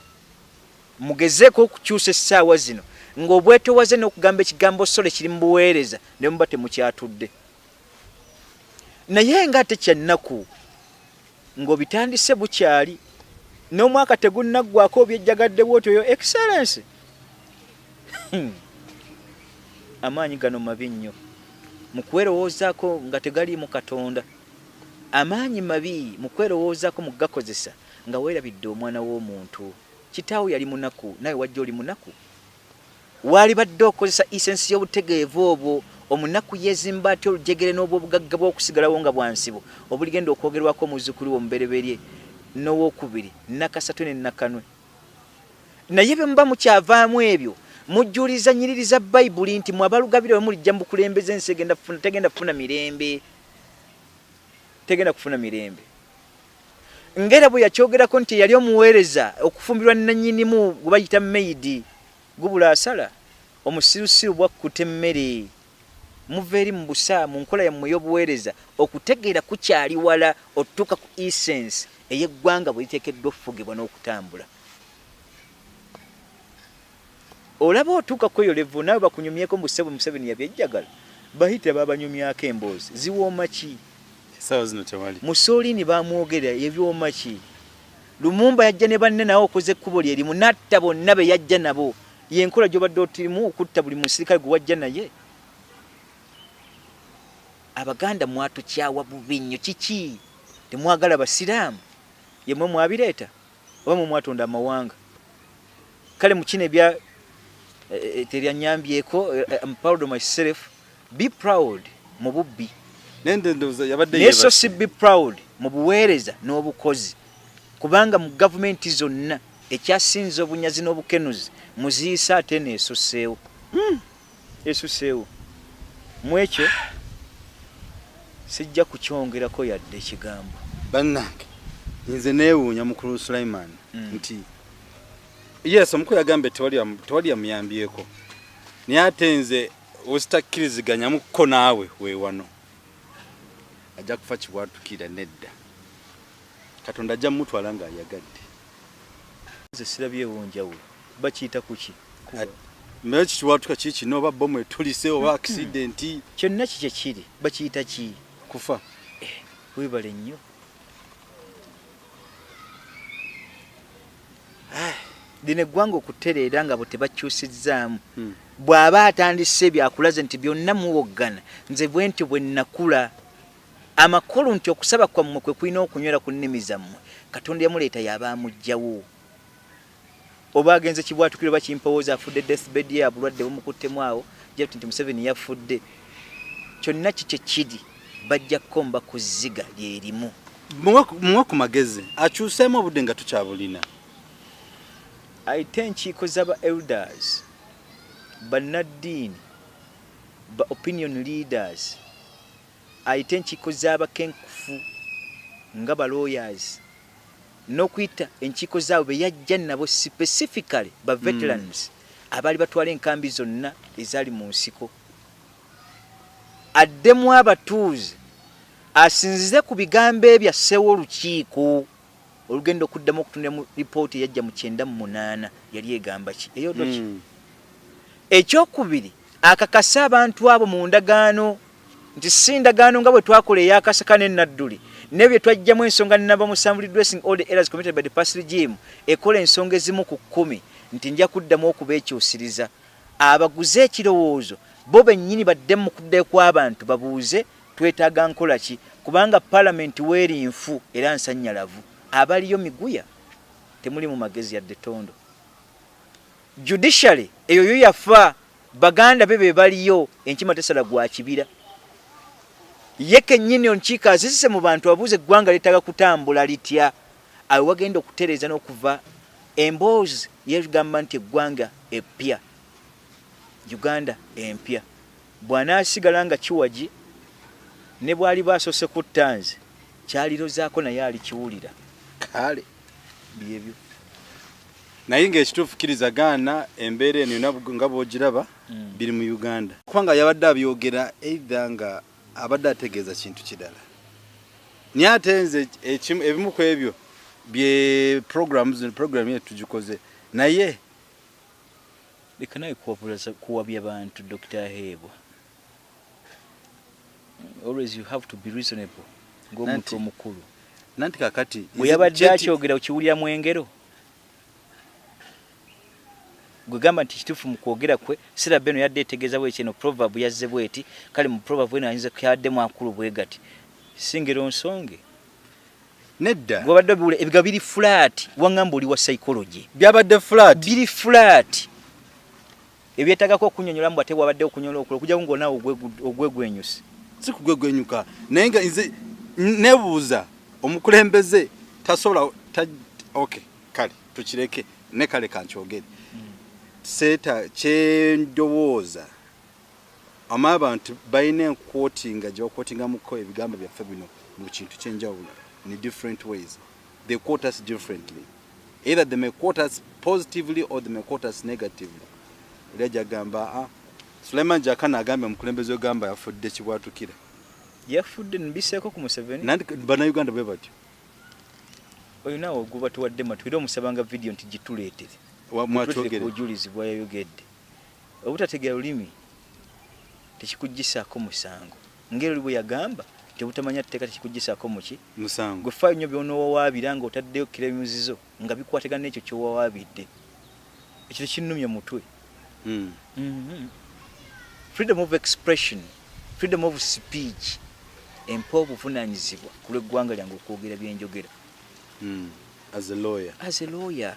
Mugezeeko okukyusa essaawa zino ng'obwetowaze n'okugamba ekigambo sole kiri mu buweereza, ne muba temukyatudde. Naye nga ate kyannaku ng'obitandise bukyali n'omwaka tegunnaggwako, obyejjagadde bwotyo. Yo Excellence, amaanyi gano mabi nnyo mu kwerowoozaako nga tegaliimu Katonda. Amaanyi mabi mu kwerowoozaako, mu kugakozesa nga weerabidde omwana w'omuntu. Kitaawo yali munaku, nawe wajja oli munaku. Waalibadde okozesa essence y'obutegeevu obwo. Omunaku yeezimba atya olujegere n'obwobugagga bw'okusigalawo nga bwansibo obuligenda okwogerwako omuzzukulu we omubereberye n'owokubiri nakasatu ne nakanwe? Naye bwe muba mukyavaamu ebyo, mujjuliza nyiririza Bayibuli nti mwe abalugabira bwe mulijja mu bukulembeze, ensi egenda tegenda kufuna mirembe, tegenda kufuna mirembe. Ngera bwe yakyogerako nti yali omuweereza okufumbirwa nannyinimu gwe bayita maid, gubula asala omusirusiru bwakkuta emmere. Muva eri mu busa mu nkola yammwe ey'obuweereza, okutegeera kukyali wala otutuuka ku essence ey'eggwanga bwe liteekeddwa okufugibwa n'okutambula. Olaba otuuka ku eyo level, naawe bakunyumyeko mbu ssebo Museveni yabyejjagala. Bahitira babanyumyako emboozi ziwooma ki? Essaawa zino tewali. Mussolini bamwogera ebyooma ki? Lumumba yajja ne banne, nawe okoze ekkubo lye limu, natta bonna be yajja nabo. Yenkola gy'obadde otirimu okutta buli musirikale gwe wajja naye. Abaganda mwatukyawa bubi nnyo. Kiki? Temwagala basiraamu? Yemwe mwabireeta oba mwe mwatonda amawanga? Kale mu kino ebya teryanyambyeko. I'm proud of myself. Be proud mu bubbi. Naye ndowooza yabadde naye so si be proud mu buweereza n'obukozi, kubanga mu gavumenti zonna ekyasinza obunyazi n'obukenuzi muziisa, ate neesusseewo, esusseewo. Mu ekyo sijja kukyongerako yadde ekigambo. Bannange, nze neewuunya mukulu Sulaiman nti yes, omukulu yagambye tewali yamuyambyeko, naye ate nze wesitakkiriziganyamukko naawe weewano ajja kufa kibwatukira. Nedda, Katonda ajja mumutwala ng'ayagadde. Nze sirabyewo njawulo. Bakiyita kuki? Naye kikibwatuka kiki kino? Oba bomu etulise oba accident? Kyonna kikye kiri, bakiyita ki? Kufa. Webale nnyo. Lino eggwanga okutereera nga bwe tebakyusizzaamu, bw'aba atandise byakulaze nti byonna muwoggana, nze bwe ntyo bwe nakula. Amakulu nti okusaba kwammwe kwe kulina okunywera ku nnimi zammwe. Katonda yamuleeta, yaba amuggyawo. Oba agenze kibwatukire oba kimpowooza, afudde deathbed ye, abulwadde bumukuttemu awo jati nti Museveni yafudde. Kyonna kikye kiri, bajja kukomba ku zziga lyerimu. Muwe ku magezi akyuseemu obudde nga tukyabulina. Ayite enkiiko z'aba elders, bannaddiini, ba opinion leaders. Ayite enkiiko z'abakenkufu nga ba lawyers, n'okuyita enkiiko zaabwe be yajja nabo, specifically ba veterans abaali batwala enkambi zonna ezaali mu nsiko. Addemu abatuuze, asinzize ku bigambo ebyo, asseewo olukiiko olugenda okuddamu okutunira mu ripooti eyajja mu 98. Yali egamba ki eyodoki? Ekyokubiri, akakase abantu abo mu ndagaano nti si ndagaano nga bwe twakola eyakasaka n'enadduli naye bye twajjamu ensonga namba 7, redressing all the errors committed by the past regime, ekola ensonga ezimu ku 10 nti nja kuddamu okubeekyusiriza. Abaguze ekirowoozo bo bennyini baddemu mu kuddayo kw'abantu, babuuze twetaaga nkola ki, kubanga paalamenti weeri nfu era nsannyalavu, abaliyo miguya, temuli mu magezi yadde ttondo. Judiciary eyo yo yafa, baganda be be baliyo, enkima tesala gwa kibira. Ye kennyini onkiiko azizise mu bantu, abuuze eggwanga lyetaaga kutambula litya. Awe wagenda okutereeza n'okuva emboozi yegamba nti eggwanga eppya, Uganda empya. Bw'anaasigala nga kiwagi ne bw'aliba asoose kutta nze. Kyalirozaako naye alikiwulira. Kale byebyo. Naye ng'ekituufu kkiriza gaana embeera eno yonna nga bw'ogiraba biri mu Uganda. Kubanga yabadde abyogera either nga abadde ategeeza kintu kirala. Naye ate nze ebimu ku ebyo bye program zino, program ye tugikoze naye leka nawe kuwabya bantu. Dr. Hebwa, always you have to be reasonable ng'omuntu omukulu. Nanti kakati bwe yabadde akyogera okiwulira engero gwe gamba nti kituufu mu kwogera kwe sirabe eno yadde etegeeza bweki, eno proverb yazze bweti, kale mu proverb eno ayinza kyaddemu akulu bwe gati, si ngero nsonge. Nedda. Gwabadde obiwulira ebigambo biri flat, waŋŋamba oli wa psychology. Byabadde flat. Biri flat, ebyetagako okunyonyola mbu ate wabadde okunyonyola okula okujjako ng'onaawe ogwegwenyusi. Si kugwegwenyuka, naye nga nze nebuuza omukulembeze tasobola okay, kale tukireke ne kale kankyogere. Seeta kyendowooza ama abantu balina enquotinga gye baquotingamuko ebigambo byaffe bino mu kintu kyenjawulo in different ways. They quote us differently. Either they may quote us positively or they may quote us negatively. Oli ajja agamba, ah, Sulaiman Jakana agambye omukulembeze w'egamba yafudde kibwatukira. Yafudde nbiseeko ku Museveni. Nanti bannayuganda bwe batyo. Oyo naawe oguba tuwadde matu era omusabanga vidiyo nti gituleetere. Mwakyogere. Obujulizi bwayayogedde. Obutategeera lulimi tekikugisaako musango, ngeri oli bwe yagamba nti obutamanya tteeka tekikugisaako muki? Musango. Gwe faayo nnyo by'onoowawaabira nga otaddeyo claims zo nga bikwatagana n'ekyo ky'owawaabidde. Ekyo tekinnumya mutwe. Freedom of expression, freedom of speech empa obuvunaanyizibwa ku lw'eggwanga lyange okwogera byenjogera. As a lawyer. As a lawyer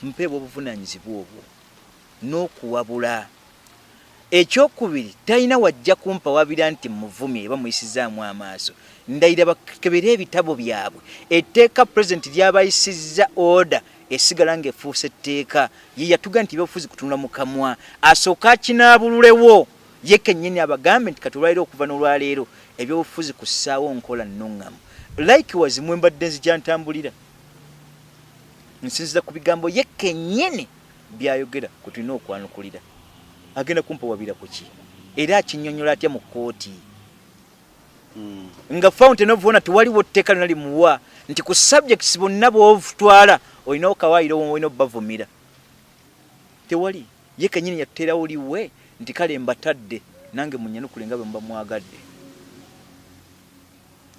mpeebwa obuvunaanyizibwa obwo n'okuwabula. Ekyokubiri, talina wajja kumpawabira nti muvumye eba muyisizaamu amaaso. Ndayira bakebere ebitabo byabwe, etteeka pulezidenti lyabayisizza order esigala ng'efuuse etteeka. Ye yatuga nti ebyobufuzi kutunula mu kamwa, asooka akinaabululewo ye kennyini abagambe nti kati olwaleero okuva n'olwaleero ebyobufuzi kussaawo nkola nnuŋŋamu. Likewise mwe mbadde nzija ntambulira nsinziza ku bigambo ye kennyini byayogera kwe tulina okwanukulira. Agenda kumpawabira ku ki era akinnyonnyola atya mu kkooti? Nga fountain of honor tewaliwo tteeka lyonna limuwa nti ku subjects bonna b'otwala olina okawaayiro olina obbavumira. Tewali. Ye kennyini yatuteerawo liwe nti kale mbatadde nange munyanukule nga bwe muba mwagadde.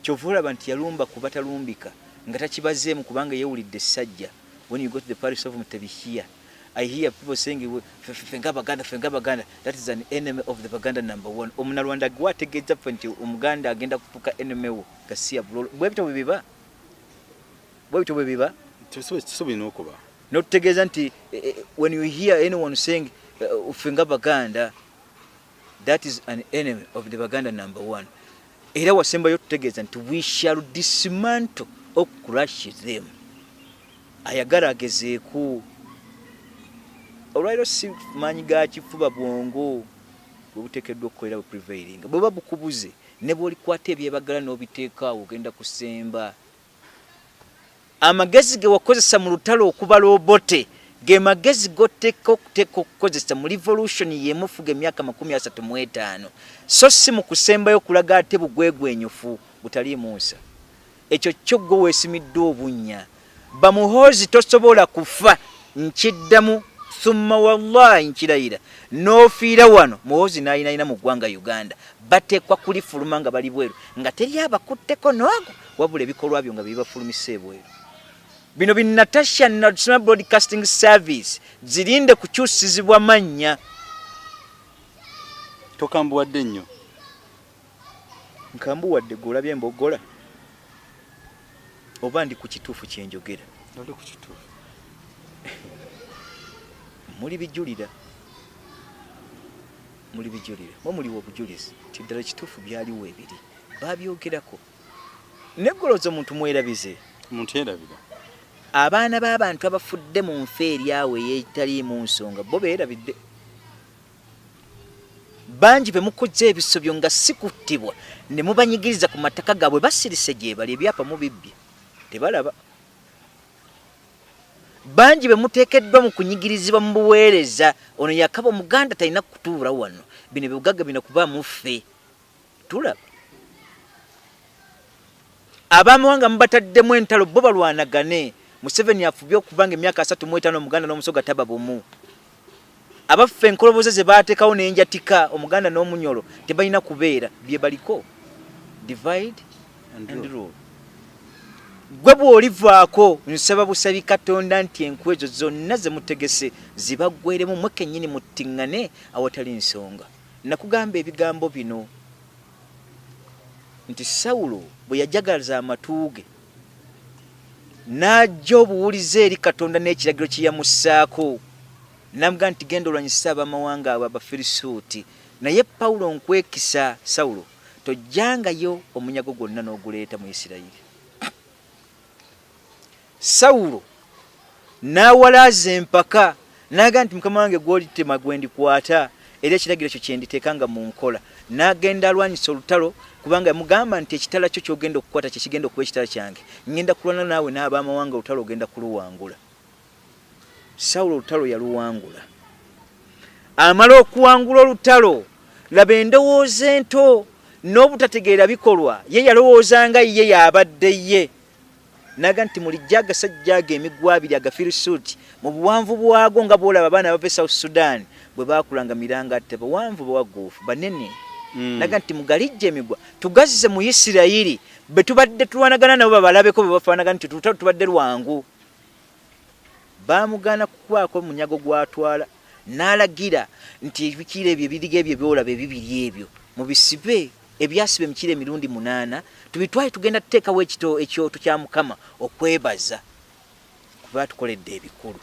Kyova olaba nti yalumba ku batalumbika nga takibazeemu kubanga yeewulidde essajja. When you go to the parish of Mutebi, I hear people saying ffe nga Baganda, ffe nga Baganda, that is an enemy of the Baganda number one. Omunnarwanda gwe ategeeza ffe nti Omuganda agenda kufuuka enemy wo gasiya bulolo. Bwe bityo bwe biba, bwe bityo bwe biba. Kisobola n'okuba. N'otutegeeza nti when you hear anyone saying ffe nga Baganda, that is an enemy of the Baganda number one. Era wasembayo tutegeeza nti we shall dismantle or crush them. Ayagala agezeeku. Olwaliro si maanyi ga kifuba, bwongo bwe buteekeddwa okukolera bwe prevailing. Bweba bukubuze ne bw'olikwata ebyebagala n'obiteeka awo ogenda kusemba. Amagezi ge wakozesa mu lutalo okubala Obote ge magezi g'oteeka okuteeka okukozesa mu revolution y'emufuga emyaka 35, so si mu kusembayo kulaga ate bugwegwenyufu butaliimu nsa. Ekyo kyo gwe weesimidde obunnya. Bamuhoozi tosobola kufa, nkiddamu thumma wallahi nkirayira, n'ofiira wano Muhoozi n'ayinayina mu ggwanga Uganda, bateekwa kulifuluma nga bali bweru nga teri abakutteko n'ogwo, wabula ebikolwa byo nga bibafulumisa ebweru. Bino bi Natasha National Broadcasting Service zirinde kukyusizibwa mannya. Tokambuwadde nnyo. Nkambuwadde gwe olabye emboggola oba ndi ku kituufu kyenjogera? Oli ku kituufu. Muli bijulira, muli bijulira, mwe muliwo obujulizi nti ddala kituufu byaliwo ebiri babyogerako. Negoloza omuntu mwerabize. Omuntu yerabira. Abaana b'abantu abafudde mu nfa eri awo eyetaliimu nsonga bo beerabidde. Bangi be mukoze ebisobyo nga si kuttibwa ne mubanyigiriza ku mataka gaabwe, basirise gye bali, ebyapa mubibbye tebalaba. Bangi be muteekeddwa mu kunyigirizibwa mu buweereza, ono yakaba Omuganda talina kutuula wano, bino ebibugagga bino kuba muffe tulaba. Abamawanga mubataddemu entalo bo balwanagane. Museveni afubye okubanga emyaka 35 Omuganda n'Omusoga taba bumu. Abaffe enkoloboze ze baateekawo n'enjatika Omuganda n'Omunyolo tebalina kubeera bye baliko. Divide and rule. Gwe bw'olivaako nsaba busabi Katonda nti enkwe ezo zonna ze mutegese zibaggweremu mmwe kennyini muttiŋŋane awatali nsonga. Nakugamba ebigambo bino nti Sawulo bwe yajagalaza amatu ge n'ajja obuwulize eri Katonda n'ekiragiro kye yamussaako, n'amugamba nti genda olwanyise ab'amawanga abo Abafirisuuti. Naye Pawulo nkwekisa, Sawulo, tojjangayo omunyago gwonna n'oguleeta mu Isirayiri. Sawulo n'awalaaza empaka n'agamba nti Mukama wange gw'olitema gwe ndikwata, era ekiragiro kyo kye nditeekanga mu nkola. N'agenda alwanyisa olutalo, kubanga yamugamba nti ekitala kyo ky'ogenda okukwata kye kigenda okuba ekitala kyange. Ŋŋenda kulwana naawe n'ab'amawanga, olutalo ogenda kuluwangula. Sawulo olutalo yaluwangula. Amala okuwangula olutalo, laba endowooza ento n'obutategeera bikolwa. Ye yalowoozanga ye y'abadde ye. Naga nti mulijja agasajja ago emigwa abiri Agafirisuuti mu buwanvu bwago nga bw'olaba abaana abava e South Sudan bwe baakulanga mirangatte, bawanvu bawagguufu banene. Naga nti mugalijje emigwa tugazze mu Isirayiri be tubadde tulwanagana nabo babalabeko bwe bafaanagana nti olutalo tubadde lwangu. Baamugaana kukwako munyago gw'atwala, n'alagira nti ebikiira ebyo ebiriga ebyo by'olaba ebibiri ebyo mubisibe ebyasiba emikiira emirundi 8 tubitwale, tugenda tuteekawo ekito ekyoto kya Mukama okwebaza kuba atukoledde ebikulu.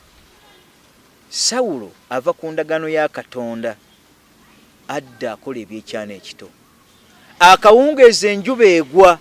Sawulo ava ku ndagaano ya Katonda adda akola ebyekyana ekito. Akawungeezi enjuba egwa,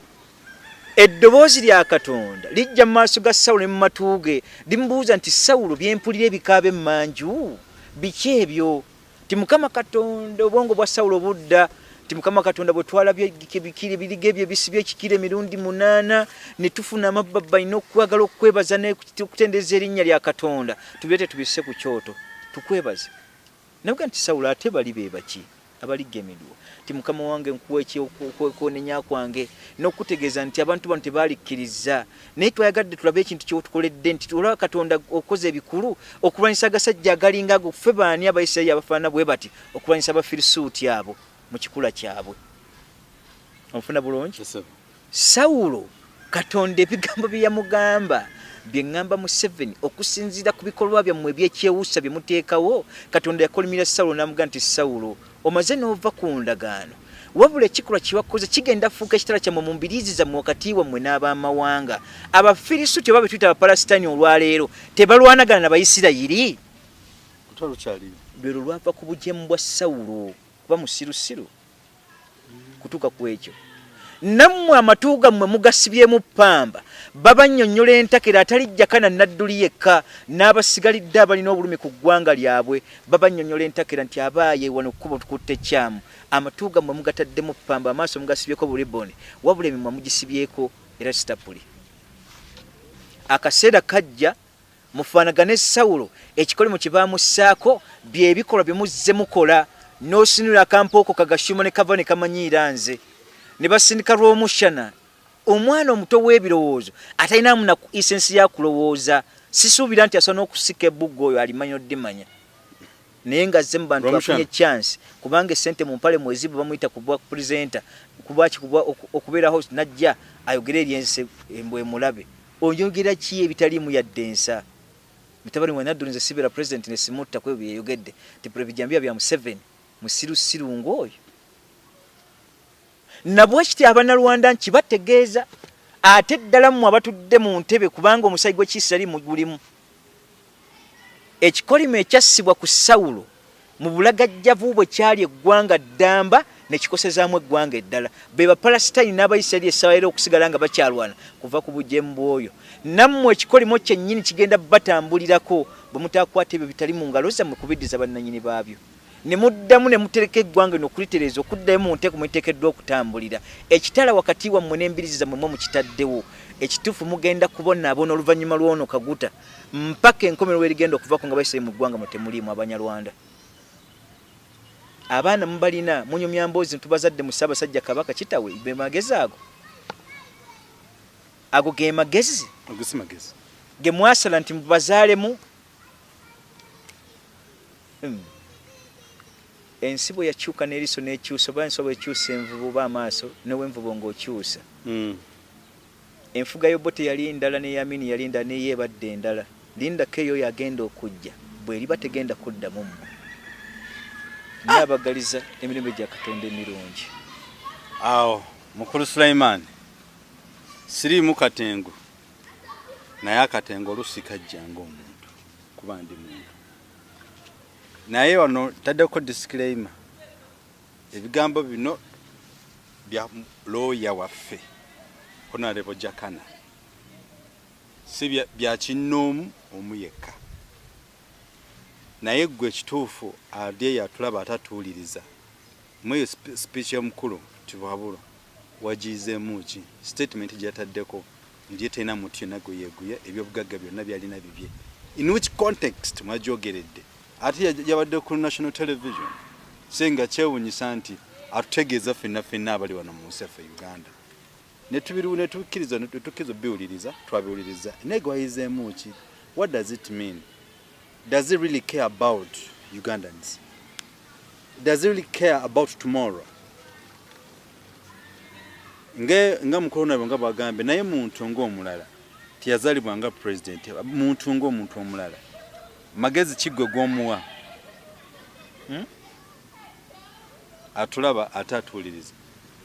eddoboozi lya Katonda lijja mu maaso ga Sawulo ne mu matu ge limubuuza nti Sawulo, bye mpulira ebikaaba emmanju biki ebyo? Nti Mukama Katonda, obwongo bwa Sawulo budda nti Mukama Katonda bwe twalabye ebiriga ebyo ebisibye ekikira emirundi 8 ne tufuna amabba n'okwagala okwebaza n'okutendereza erinnya lya Katonda, tubireete tubisse ku kyoto tukwebaze. Navuga nti Sawulo ate bali be baki abaligga emiguwa? Nti Mukama wange nkuwa ekyokunenya kwange n'okutegeeza nti abantu bano tebaalikkiriza, naye twayagadde tulabe ekintu ky'otukoledde nti olaba Katonda okoze ebikulu okulwanyisa agasajja agalinga ago. Ffe baani Abayisirayiri abafaanana bwe bati okulwanyisa Abafirisuuti abo mu kikula kyabwe? Onfuna bulungi? Sawulo Katonda ebigambo bye yamugamba bye ŋŋamba Museveni okusinziira ku bikolwa byammwe eby'ekyewusa bye muteekawo. Katonda yakolimira Sawulo n'amugamba nti Sawulo omaze n'ova ku ndagaano, wabula ekikolwa kye wakoze kigenda fuuka ekitala kyammwe mu mbiriizi zammwe wakati wammwe n'ab'amawanga. Abafirisuuti oba be tuyita Abapalasitaani olwaleero tebalwanagana na Bayisirayiri. Lwero lwava ku bujeemu bwa Sawulo kuba musirusiru kutuuka ku ekyo. Nammwe amatu gammwe mugasibyemu ppamba, babannyonnyola entakera atali Jakana Nadduli yekka n'abasigalidde abalina obulumi ku ggwanga lyabwe, babannyonnyola entakera nti abaaye wano kkubo tukutte kkyamu. Amatu gammwe mugataddemu ppamba, amaaso mugasibyeko buliboni, wabula emimwa mugisibyeko era sitapuli. Akaseera kajja mufaanagane Sawulo, ekikolimo kye baamussaako bye bikolwa bye muzze mukola, n'osinula akampooko kagashuma ne kava ne kamanyiira nze. Ne basindika Rwomushana, omwana omuto w'ebirowoozo atalinamu na ku essence ya kulowooza. Sisuubira nti asobola n'okusika ebbugo oyo alimanya oddimanya. Naye nga azze mu bantu afunye chance kubanga essente mu mpale mwezi bwe bamuyita ku bwa presenter kubaki kubwa okubeera host najja ayogere eri ensi embwe emulabe. Oyogera ki ebitaliimu yadde ensa? Mutabani wa Nadduli nze sibeera president ne simutta kwebyo byeyayogedde nti ebijambiya bya Museveni musirusiru ng'oyo. Nabwekityo Abanyarwanda nkibategeeza ate ddala mmwe abatudde mu ntebe kubanga omusaayi gw'Ekiyisirayiri mugulimu. Ekikolimo ekyassibwa ku Sawulo mu bulagajjavu bwe kyali eggwanga ddamba ne kikosezaamu eggwanga eddala. Be Bapalasitayini n'Abayisirayiri essaawa era okusigala nga bakyalwana kuva ku bujeemu bw'oyo. Nammwe ekikolimo kyennyini kigenda batambulirako bwe mutaakwate ebyo bitali mu ngalo zammwe kubiddiza bannannyini baabyo. Ne muddamu ne mutereka eggwanga lino okulitereeza okuddayo mu nteeko mwiteekeddwa okutambulira. Ekitala wakati wammwe n'embirizi zammwe mwe mukitaddewo. Ekituufu mugenda kubonaabona oluvannyuma lw'ono Kaguta mpaka enkomerero werigenda okuvaako nga bayise mu ggwanga mwe temuliimu Abanyarwanda. Abaana mubalina munyumya mboozi ntubazadde mu Ssaabasajja Kabaka kitawe be magezi ago. Ago ge magezi. Ago si magezi. Ge mwasala nti mubazaalemu. Ensi bwe yakyuka n'eriiso n'ekyusa, oba ensi bwe ekyusa envubo oba amaaso, n'ow'envubo ng'okyusa. Enfuga y'Obote yali ndala n'eya Amini yali ndala n'eyo ebadde endala. Lindako eyo oyo agenda okujja bw'eriba tegenda kudda mu mmwe. Nnaabagaliza emirembe gya Katonda emirungi. Awo Mukulu Sulaiman, siriimu katengo naye akatengo oluusi kajja ng'omuntu kuba ndi muntu. Naye wano ntaddeko disclaimer, ebigambo bino bya lawyer waffe Honorable Jakana, si bya kinnoomu omu yekka. Naye ggwe ekituufu ali eyo atulaba ate atuwuliriza, mu eyo speech y'omukulu Tibuhaburwa wagiyizeemu ki? Statement gye yataddeko nti ye talina muntu yenna gwe yeeguya, ebyobugagga byonna by'alina bibye. In which context mwagyogeredde? Ate yabadde ku national television. So nga kyewuunyisa nti atutegeeza ffenna ffenna abali wano mu nsi yaffe Uganda. Ne tukkiriza obiwuliriza, twabiwuliriza. Naye gwe wayizeemu ki? What does it mean? Does he really care about Ugandans? Does he really care about tomorrow? Nga mukulu nabo nga bw'agambye, naye muntu ng'omulala teyazaalibwa nga president, muntu ng'omuntu omulala. Magezi ki gwe gw'omuwa? Atulaba ate atuwuliriza.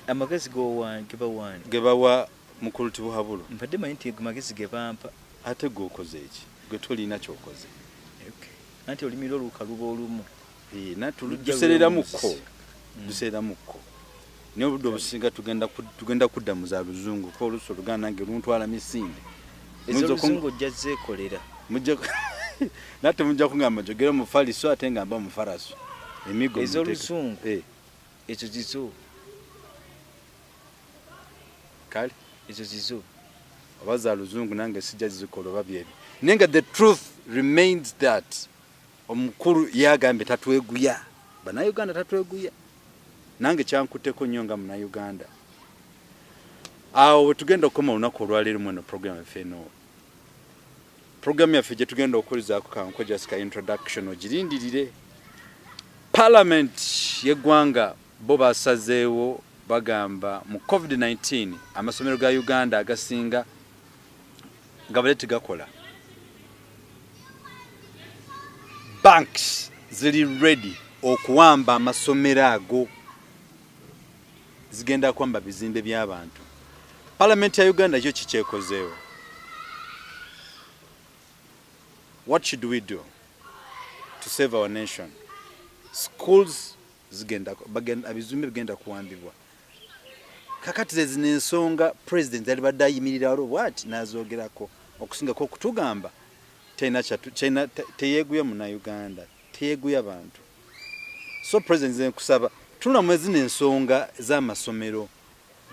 Amagezi gebawaani? Ge bawa mukulu Tibuhaburwa. Mbadde manyi nti magezi ge bampa. Ate gwe okoze eki? Gwe tolina ky'okoze. Anti olulimi lwo lukaluba olumu. Dusereramukko. Dusereramukko. Naye obudde obusinga tugenda kudda mu za luzungu, ko oluusi Oluganda nange luntwala misinde. Ez'oluzungu ojja zeekolera. Nate mujja kungamba njogere mufaliso ate nga mba mufaraso. Emigo ez'oluzungu. Ezo zizo. Kale ezo zizo. Oba za luzungu nange sijja zikola oba byebyo. Naye nga the truth remains that omukulu yagambye tatweguya. Bannayuganda tatweguya. Nange kyankutteko nnyo nga Munnayuganda. Awo we tugenda okukoma olunaku olwaleero mu eno program yaffe eno. Program yaffe gye tugenda okulizaako kanko just ka introduction ogirindirire. Parliament y'eggwanga bo basazeewo bagamba mu COVID-19 amasomero ga Uganda agasinga gabadde tegakola. Banks ziri ready okuwamba amasomero ago, zigenda kuwamba bizimbe by'abantu. Parliament ya Uganda yo kikyekozeewo. What should we do to save our nation? Schools zigenda, ebizimbe bigenda kuwambibwa. Kakati ze zino ensonga president yalibadde ayimirira waliwo bw'ati n'azoogerako okusingako okutugamba teyeeguya Munnayuganda, teyeeguya bantu. So president nze nkusaba tunula mu zino ensonga z'amasomero,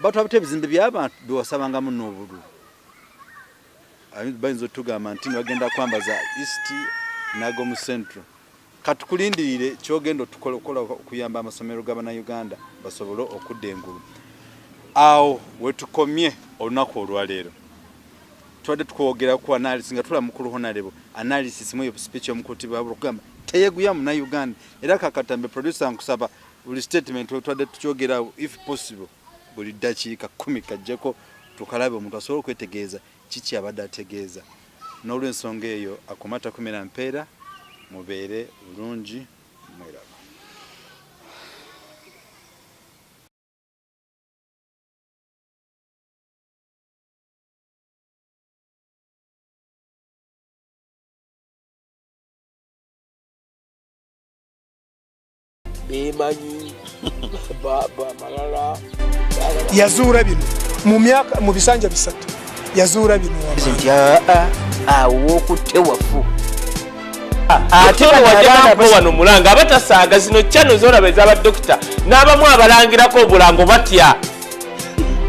batwabate ebizimbe by'abantu byewasabangamu n'obululu. Bayinza otugamba nti bagenda kwambaza East n'ag'omu Central. Katukulindirire ky'ogenda otukola okuyamba amasomero g'Abannayuganda basobole okudda engulu. Awo we tukomye olunaku olwaleero. Tubadde tukwogera ku analysis nga tula mukulu Honorable analysis mu speech y'omukulu Tibuhaburwa okugamba teyeeguya Munnayuganda. Era kakatambe producer nkusaba buli statement tubadde tukyogera if possible buli ddakiika 10 kajjeko tukalabe omuntu asobole okwetegeeza kiki abadde ategeeza. N'olw'ensonga eyo akomata kumera mpeera, mubeere bulungi, mweraba. Bemanyi baba malala yazuura bino mu myaka mu bisanja bisatu yazuura bino nti awo okutte wafu. Ate wajja wano mulanga abatasaaga zino channel zolaba ez'abadokita n'abamu abalangirako obulango batya.